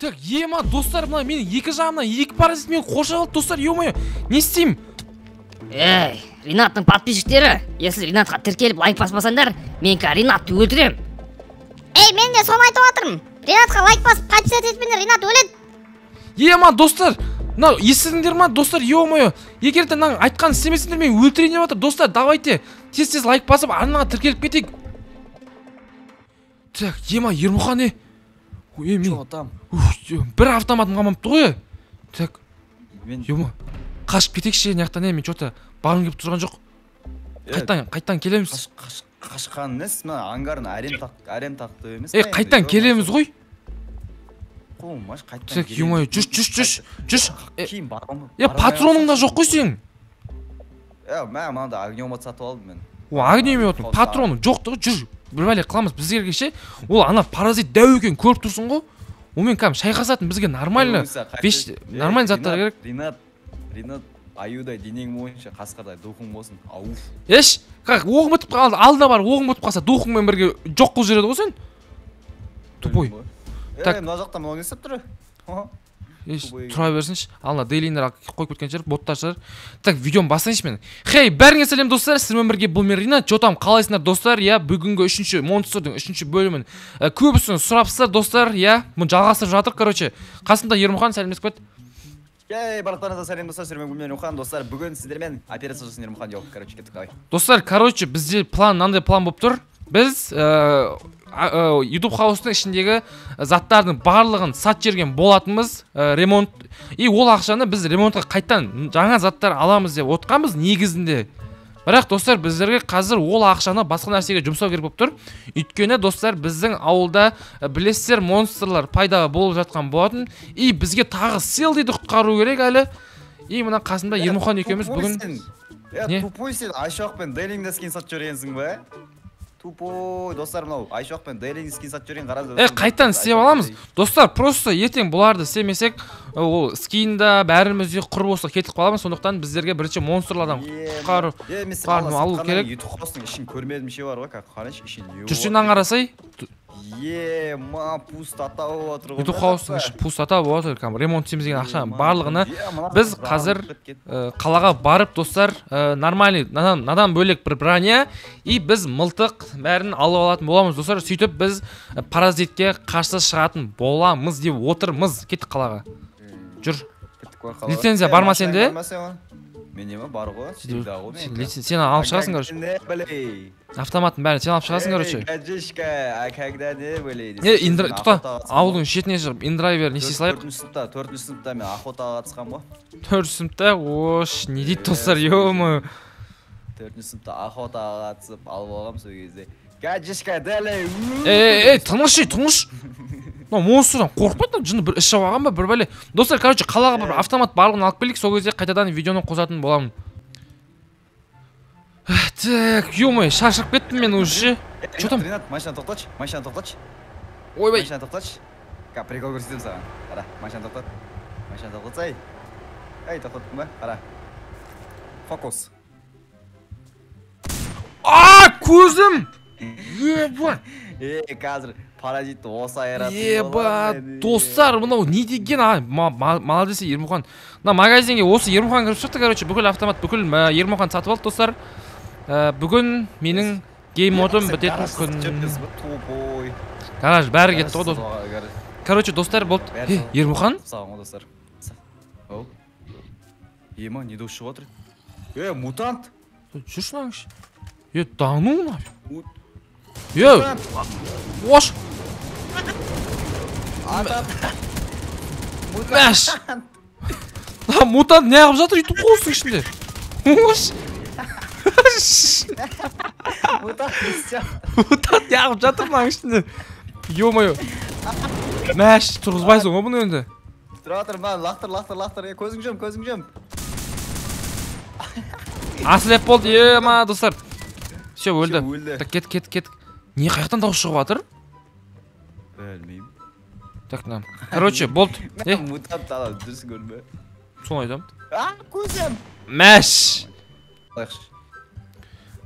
Так, ема, достар, мына менің екі жағымнан екі паразит мені қоршап алды, достар, ё-моё. Не істеймін? Ей, Ринаттың подписчиктері, если Ринатқа тіркеліп лайк баспасаңдар, мен қазір Ринатты өлтірем. Ей, мен де соны айтып жатырмын. Ринатқа лайк басып, подписаться етпеңдер, Ринат өледі. Ема, достар, мынау естідіңдер ма, достар, ё-моё. Егер де мынаның айтқанын істемесеңдер, мен өлтірейін деп жатыр. Достар, давайте тез-тез лайк басып, арнаға тіркеліп кетейік. Так, ема, Ермұхан, е. Ой, мен Чё там? Ух, бір автоматым қалмапты ғой. Так, Мен ема, қашып кетейікші мына жақтан, е, мен чё-то барғым келіп тұрған жоқ. Қайтадан, қайтадан келеміз. Қашқан несі, мына ангарын әрем тақты емес Е, па енді? қайтадан келеміз ғой. Қумаш, қайтадан Так, келеміз. ё-моё, жүр, жүр, жүр, жүр. Е, Кейін барамын. е, патроның да жоқ қой сенің. Е, мә, мынандай огнемет сатып алдым мен. О, огнемет, патроның жоқ та, жүр. Бір бәле қыламыз бізге ше. Ол ана паразит дәу екенін көріп тұрсың ғой. Онымен кәдімгі шайқасатын бізге нормально вещь, нормальный заттар керек. Ринат, Ринат, аюдай денең бойынша қасқырдай духың болсын. Ауф. Еш, как оғым бітіп қалды, алдына барып оғым бітіп қалса, духыңмен бірге жоқ қылып жібереді ғой сен. Тупой. Так, мына жақта мынау не істеп тұр? Еш, Тупой. Тұра берсінші. Алдына дейлинер қойып кеткен шығар, боттар шығар. Так, видеоны бастайыншы мен. Хей, бәріңе сәлем, достар, сіздермен бірге бұл мен Ринат. Чё там, қалайсыңдар, достар? Я бүгінгі үшінші монстрдың үшінші бөлімін. Көбісін сұрапсыздар, достар, я бұны жалғастырып жатыр, короче. Қасымда Ермұхан, сәлемдесіп кет. Ей, барлықтарыңызға сәлем, достар, сіздермен бүгін мен Ермұхан, достар, бүгін сіздермен операция жасайтын Ермұхан, йоу, короче, кеттік, давай. Достар, короче, бізде план, мынандай план болып тұр. Біз YouTube хаустың ішіндегі заттардың барлығын сат жіберген болатынбыз, ремонт. И ол ақшаны біз ремонтқа қайтадан жаңа заттар аламыз деп отқанбыз негізінде. Бірақ, достар, біздерге қазір ол ақшаны басқа нәрсеге жұмсау керек болып тұр. Өйткені, достар, біздің ауылда, білесіздер, монстрлар пайда болып жатқан болатын. И бізге тағы Селдиді құтқару керек әлі. И мына қасымда Ермұхан екеуміз Тупой бүгін сен. Не? Тупой сен, Айшуақ пен Дейлингді скин сатып жібергенсің бе? Тупой, достар, мынау Айшуақ пен Дейлинг скин сатып жіберген, қараңыздар. Е, қайтадан істеп аламыз. Достар, просто ертең бұларды істемесек, ол скинда бәріміз де құр болса кетіп қаламыз. Сондықтан біздерге бірінші монстрлардан құтқару Е, мен сен құтқару ана алу сатқаннан керек. кейін YouTube хаустың ішін көрмедім ше бар ғой, как қараңызшы, ішін не Жүрсең болып мынаны қарасай. Е, ма, пустота болып жатыр ғой. YouTube мына хаустың жақта. іші пустота болып жатыр, кәдімгі ремонт істейміз деген ақшаның Е, барлығына ма, мына біз жақта қазір, бітіп кетті. Қалаға барып, достар, нормальный, надан бөлек бір броня и біз мылтық бәрін алып алатын боламыз, достар. Сөйтіп біз паразитке қарсы шығатын боламыз деп отырмыз. Кеттік қалаға. Жүр. Кеттік қой қалаға. Лицензия Е, бар ма машинаң сенде? бар ма сен? Менде ме бар ғой? Сен Всегда ғой сен менікі. сен алып шығасың, короче. Не были? Автоматтың бәрін сен алып шығасың, короче. Эй, гаджишка, а когда не были? Е, индра, Мен тоқта, охотаға қатысқанмын ауылдың ғой. шетіне шығып, индрайвер не істей салайық? Төртінші сыныпта, төртінші сыныпта мен охотаға қатысқанмын ғой. Төртінші сыныпта, ош, не дейді, Е, достар, сол кезде. ё-моё. Төртінші сыныпта охотаға қатысып алып алғанмын сол кезде. Гаджишка, дәле. Ей, ей, тыныш, ей, тыныш. Мынау монстрдан қорықпайды, мынау жыны бір іс алған ба, бір бәле. Достар, короче, қалаға барып автомат барлығын алып келейік, сол кезде қайтадан видеоны қосатын боламын. Так, ё-моё, шаршап кеттім мен уже ше. Чё там? Ринат, машина тоқтатшы, машина тоқтатшы. Ойбай. Машина тоқтатшы. Ка, прикол көрсетемін саған. Қара, машина тоқтат. Машина тоқтатсай. Ей, тоқтаттың ба? Қара. Фокус. А, көзім! Еба! Е, қазір паразитті осы айыратын Еба, боламын мен, е. достар, мынау не деген, а, молодец, Ермұхан. Мына магазинге осы Ермұхан кіріп шықты, короче, бүкіл автомат, бүкіл, Ермұхан сатып алды, достар. Бүгін менің гейм модым Сен бітетін гараж күн. сатып жіберіпсің ба? Тупой. Гараж бәрі кетті ғой, Гараж достар. сатып алған, гараж. Короче, достар, болды. Бәрі Е, сатып Ермұхан? салған ғой, достар. Ау. Ема, не дауыс шығып жатыр? Е, мутант. Жүрші мынаңшы. Е, да ну нафиг. Е, Мутант. ош. Ат, ат. Мәш. Мына мутант неғып жатыр өйтіп қуыстың ішінде? Ош. Мутант не істеп? Мутант неғып жатыр мынаның ішінде? Ё-моё. Мәш, тұрғызбайсың ғой бұны енді. Тұра тұр, мына лақтыр, лақтыр, лақтыр. Е, көзің жұм, көзің жұм. Ослеп болды, ема, достар. Все, өлді. Все, өлді. Так, кет, кет, кет. Не, қаяқтан дауыс шығып жатыр? Білмеймін. Так, мына. Короче, болды. Е, Мутант ана дұрыс көрме. Соны айтамын. А, көзім. Мәш. Алайықшы.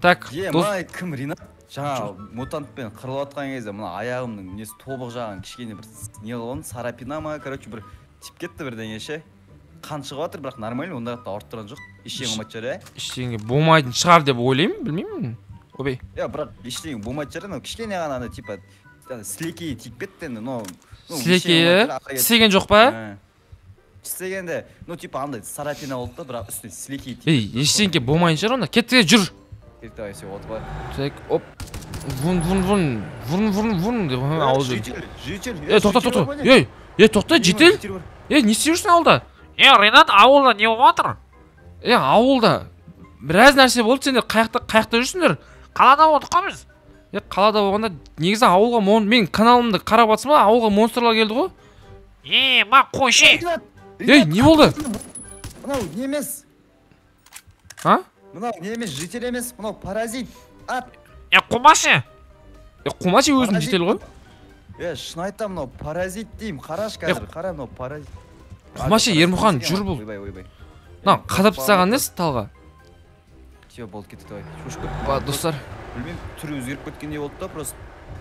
Так, Е, дос. мына кім, Ринат? Жаңа мутантпен қырылып жатқан кезде мына аяғымның несі тобық жағын кішкене бір не қылған, царапина ма, короче, бір тиіп кетті бірдеңе ше. Қан шығып жатыр, бірақ нормально, ондай қатты ауырып тұрған жоқ. Ештеңе болмайтын шығар, ә? Ештеңе болмайтын шығар деп ойлаймын, білмеймін. Ойбай. Иә, бірақ ештеңе болмайтын шығар, анау кішкене ғана ана типа сілекейі тиіп кетті енді, но сілекейі тістеген жоқ па? Тістегенде, ну типа андай царапина болды да, бірақ үстіне сілекейі тиіп. Ей, ештеңе болмайтын шығар онда. Кеттік, жүр. Кеттік, давай, все, отып алайық. Так, оп. Вун вун вун, вун вун вун деп ауызы. Житель, Ей, тоқта, тоқта. Ей, ей, тоқта, житель. Ей, не істеп жүрсің ауылда? Е, Ринат, ауылда не болып жатыр? Е, ауылда біраз нәрсе болды, сендер қаяқта жүрсіңдер? Қалада болдық қой біз. Е, қалада болғанда негізі ауылға мен каналымды қарап жатсам ба, ауылға монстрлар келді ғой. Е, ма қойшы. Ей, не болды? Мынау не емес? А? Мынау не емес, житель емес, мынау паразит. Ат. Е, қумашы. Е, қумашы өзің житель ғой. Е, шын айтамын, мынау паразит деймін. Қарашы қазір, қара, мынау паразит. Қумашы, Ермұхан, жүр бұл. Ойбай, ойбай. Мынау қадап тастаған несі талға? Все, болды, кетті, давай. Шошып кеттім. Ба, достар. Білмеймін, түрі өзгеріп кеткендей болды да, просто.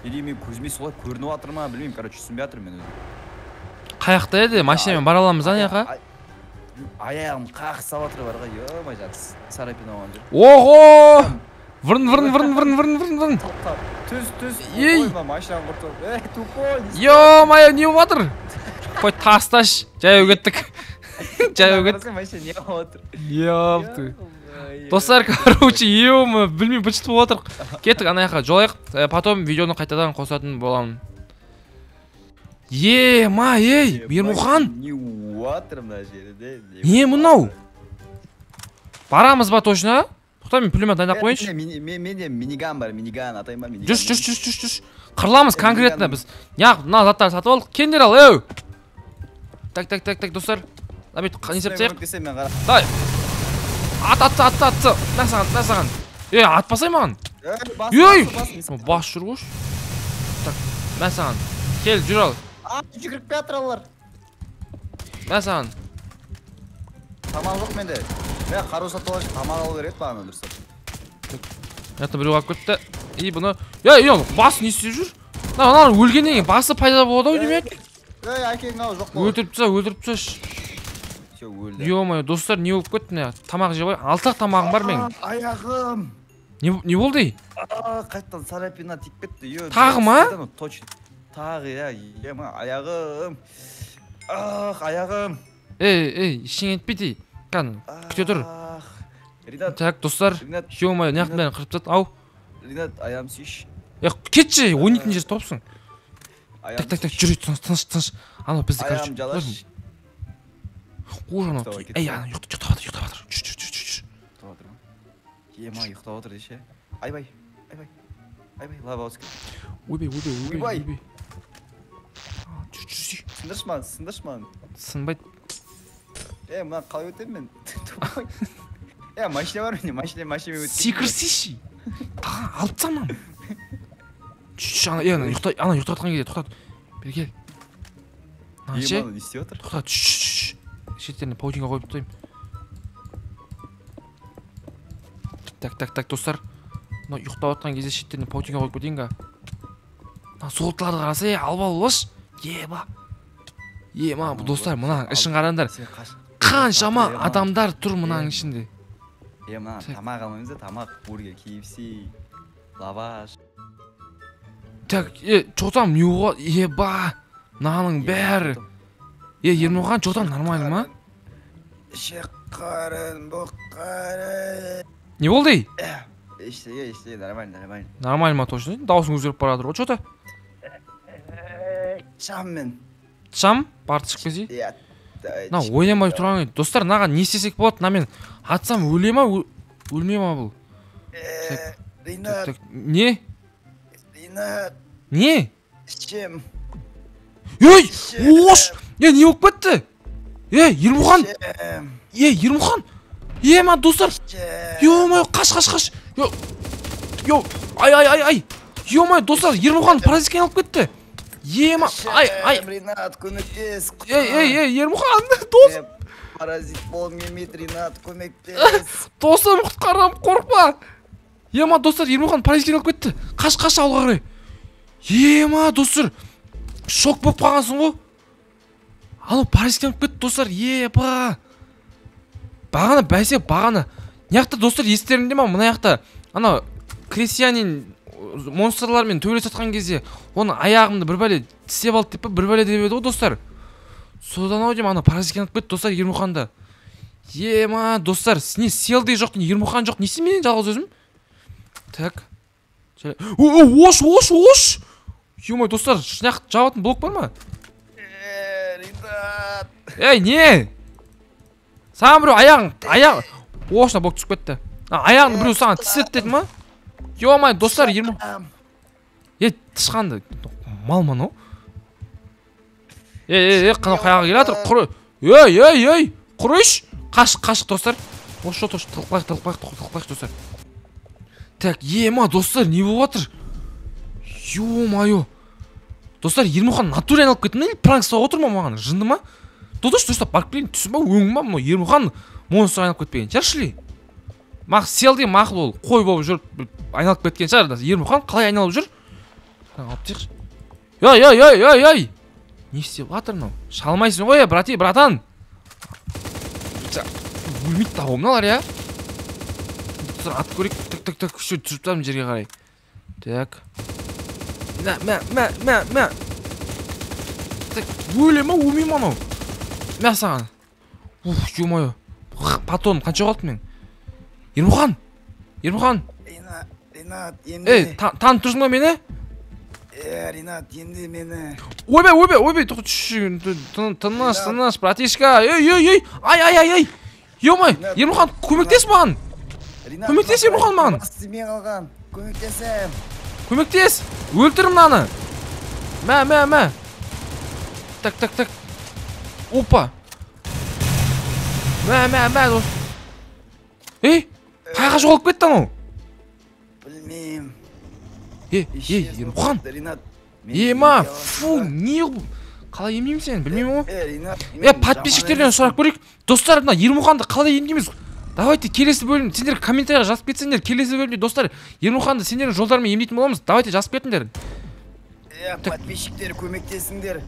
Или мен көзіме солай көрініп жатыр ма, білмеймін, короче, түсінбей жатырмын мен өзім. Қаяқта еді? Машинамен бара аламыз ана жаққа? Аяғым қақсап жатыр бар ғой, ё-моё, царапина болған жер. Ого! Вырн, вырн, вырн, вырн, вырн, вырн, вырн. Түс, түс. Ей! Ой, мына машинаны құртып. Ей, тупой. Ё-моё, не болып жатыр? Қой, тасташ, жаяу кеттік. Жаяу кеттік. Машина не болып жатыр? Ёпты. Достар, короче, ё-моё, білмеймін, быт-шыт болып жатыр. Кеттік ана жаққа, жолайық. Потом видеоны қайтадан қосатын боламын. Е, ма, ей, Ермұхан. Не жатыр мына жерде? Не мынау? Барамыз ба точно? Тоқта, мен пулемет дайындап қояйыншы. Менде миниган бар, миниган, атайын ба, миниган. Жүр, жүр, жүр, жүр, жүр. Қырыламыз конкретно біз. Неғып мына заттарды сатып алдық? Кендер ал, еу. Так, так, так, так, достар. Мына бүйтіп не істеп тастайық? Давай. Ат, ат, ат, ат. Мә саған, мә саған. Ей, атпасай маған. Ей! Бас жүр қойшы. Так, мә саған. Кел, жүр ал. Жүгіріп жатыр олар. Мә саған. Тамақ жоқ менде. Мен қару сатып алайыншы, тамақ алу керек бағана дұрыстап. Мына жақта біреу алып кетті. И бұны. Ей, ей, бас не істеп жүр? Мына аналар өлгеннен кейін басы пайда болады ау деймін. Ей, әкең ау, жоқ болды. Өлтіріп таста, өлтіріп тасташы. Все, өлді. Ё-моё, достар, не болып кетті мына? Тамақ жеп алайық. 6-ақ тамағым бар менің. Аяғым. Не болды ей? Қайтадан царапина тиіп кетті. Ё, Тағы ма? Точно. Тағы, иә, ема, аяғым. Ах, аяғым. Ей, ей, ештеңе етпейді ей. Кән, күте тұр. Ринат. Так, достар, ё-моё, мына жақтың бәрін қырып тастады. Ау. Ринат, аяғым сүйші. Е, кетші, ойнайтын жер тапсың. Так, так, так, жүр, тыныш, тыныш, тыныш. Анау бізді, короче, Аяғым жалаш. Ой, анау, ей, анау ұйықтап жатыр, ұйықтап жатыр. Жүр, жүр, жүр, жүр. Ұйықтап жатыр ма? Ема, ұйықтап отыр деші. Айбай, айбай, айбай, лава ауыз кетті. Ойбай, ойбай, ойбай, ойбай. Жүр, жүр, жүр. Сындыршы маған, сындыршы маған. Сынбайды. Е, мына қалай өтемін мен? Е, машина бар менде, машинамен өткен. Секірсейші. Тағы алып тастам мынаны. Жүр, жүр, ана, е, ана ұйықта, ана ұйықтап жатқан кезде тоқтат. Бері кел. Мынаны ше? Ема, не істеп отыр? Тоқтат, жүр, жүр, жүр. Шеттеріне паутинка қойып тастаймын. Так, так, так, достар. Мына ұйықтап жатқан кезде шеттеріне паутинка қойып кетейін га. Мына золотыларды қараса, е, алып алып. Ема. Ема, достар, мына ішін қараңдар. Қаншама адамдар тұр мынаның ішінде. Е, мына тамақ алмаймыз да, тамақ, бургер, KFC, лаваш. Так, е, чё там, не оға, еба, мынаның бәрі. Е, Ермұхан, чё там, нормально ма? Ішек қарын, бұқ қарын. Не болды, ей? Ештеңе, ештеңе, нормально, нормально. Нормально ма, точно? Дауысың өзгеріп бара жатыр ғой, чё-то? Шам мен. Шам? Бар, шығып келсей. Иә. Мына ойнамай тұрған еді. Достар, мынаған не істесек болады? Мына мен атсам өле ма, өлмей ма бұл? Ринат. Не? Ринат. Не? Ішем. Ей, ош! Е, не болып кетті? Е, Ермұхан! Е, Ермұхан! Е, ма, достар! Ё-моё, қаш, қаш, қаш! Ё, ё, ай, ай, ай, ай! Ё-моё, достар, Ермұхан паразитке айналып кетті! Ема, ай, ай! Ринат, көмектес! Ей, ей, ей, Ермұхан, досым! Паразит болғым келмейді, Ринат, көмектес! Досым, құтқарам, қорықпа! Ема, достар, Ермұхан паразитке айналып кетті. Қаш, қаш ауылға қарай. Ема, достар, шок болып қалғансың ғой. Анау паразитке айналып кетті, достар. Еба. Бағана бәсе, бағана. Мына жақта, достар, естеріңде ма? Мына жақта анау крестьянин монстрлармен төбелесіп жатқан кезде оның аяғымды бір бәле тістеп алды деп па, бір бәле деп еді ғой, достар. Содан ау деймін, ана паразитке айналып кетті, достар, Ермұханды. Ема, достар, не селдей жоқ, не Ермұхан жоқ, не істеймін мен жалғыз өзім? Так. Ош, ош, ош. Ё-моё, достар, шынақ жабатын блок бар ма? Ринат. Ей, не? Саған біреу аяғың, аяқ. Ошна блок түсіп кетті. Аяғыңды біреу саған тістеді деді ма? Ё-моё, достар, Ермұхан. Е, тышқанды. Мал ма анау? Ей, ей, қанау қаяға келе жатыр? Құры. Ей, ей, ей, құрыш. Қаш, қаш, достар. Ош, ош, тығылып қалайық, тығылып қалайық, тығылып қалайық, достар. Так, ема, достар, не болып жатыр? Ё-моё. Достар, Ермұхан натуре айналып кетті ме? Пранк ұстап отыр ма маған? Жынды ма? Дұрыс, дұрыстап барып келейін, түсін ба, өң ба, мынау Ермұхан монстр айналып кетпеген шығар, шли? Мақ сел деген мақұл, ол қой болып жүріп айналып кеткен шығар. Ермұхан қалай айналып жүр? Алып тиықшы. Ей, ей, ей, ей, ей. Не істеп жатыр мынау? Шалмайсың ғой, брати, братан. Өлмейді тағы мыналар, иә? Достар, атып көрейік. Так, так, так, все, түсіріп тастадым жерге қарай. Так. Мә, мә, мә, мә, мә. Так, өле ма, өлмей ма анау? Мә саған. Уф, ё-моё. Патроным қанша қалды мен? Ермұхан! Ермұхан! Ринат, емде. Ей, танып тұрсың ба мені? Ринат, емде мені. Ойбай, ойбай, ойбай, тыныш, тыныш, братишка. Ей, ей, ей, ай, ай, ай, ай. Ё-моё, Ермұхан, көмектес маған. Көмектес, Ермұхан, маған. Істемей қалған. Көмектесем. Көмектес. Өлтір мынаны. Мә, мә, мә. Так, так, так. Опа. Мә, мә, мә, дос. Ей, қайға жоғалып кетті анау? Білмеймін. Ей, ей, Ермұхан. Ема, фу, не қалай емдеймін сені, білмеймін ғой. Е, подписчиктерден сұрап көрейік. Достар, мына Ермұханды қалай емдейміз? Давайте келесі бөлім, сендер комментарияға жазып кетсеңдер, келесі бөлімде, достар, Ермұханды сендердің жолдарымен емдейтін боламыз. Давайте жазып кетіңдер. Е, подписчиктер, көмектесіңдер.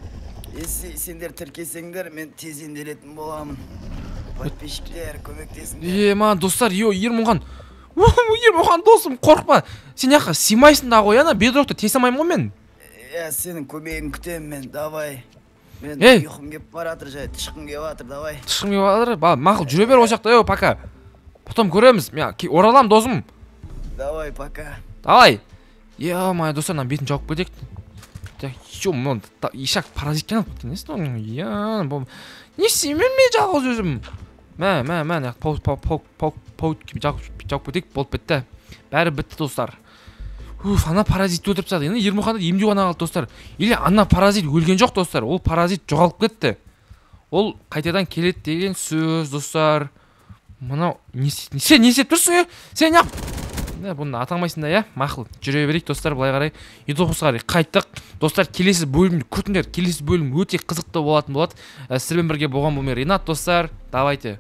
Если сендер тіркесеңдер, мен тез емделетін боламын. Подписчиктер, көмектесіңдер. Ема, достар, Ермұхан. Ермұхан, досым, қорықпа. Сен жаққа сыймайсың да ғой, ана бедрокты тесе алмаймын ғой мен. Е, сенің көмегіңді күтемін мен, давай. Мен ұйқым келіп баратыр, жай тышқым келіп жатыр, давай. Тышқым келіп жатыр, мақұл, жүре бер ол жақта, ей, пока. Потом көреміз, мен оралам, досым. Давай, пока. Давай. Е-мое, достар, мына бетін жауып кетейік. Так, ё, мына ишак паразитке айналып кетті, несі мынау? Я, бұл не істеймін мен жалғыз өзім? Мә, мә, мә, мына паук, паук, паук, паук, паук жауып кетейік, болып бітті. Бәрі бітті, достар. Уф, ана паразитті өлтіріп тастады. Енді Ермұханды емдеу ғана қалды, достар. Или ана паразит өлген жоқ, достар. Ол паразит жоғалып кетті. Ол қайтадан келеді деген сөз, достар. Мынау не сен не істеп тұрсың, е? Сен неғып? Не, бұны ата алмайсың да, иә? Мақұл, жүре берейік, достар, былай қарай. Ютубқа қарай қайттық. Достар, келесі бөлімді күтіңдер. Келесі бөлім өте қызықты болатын болады. Сіздермен бірге болған бұл мен, Ринат, достар. Давайте.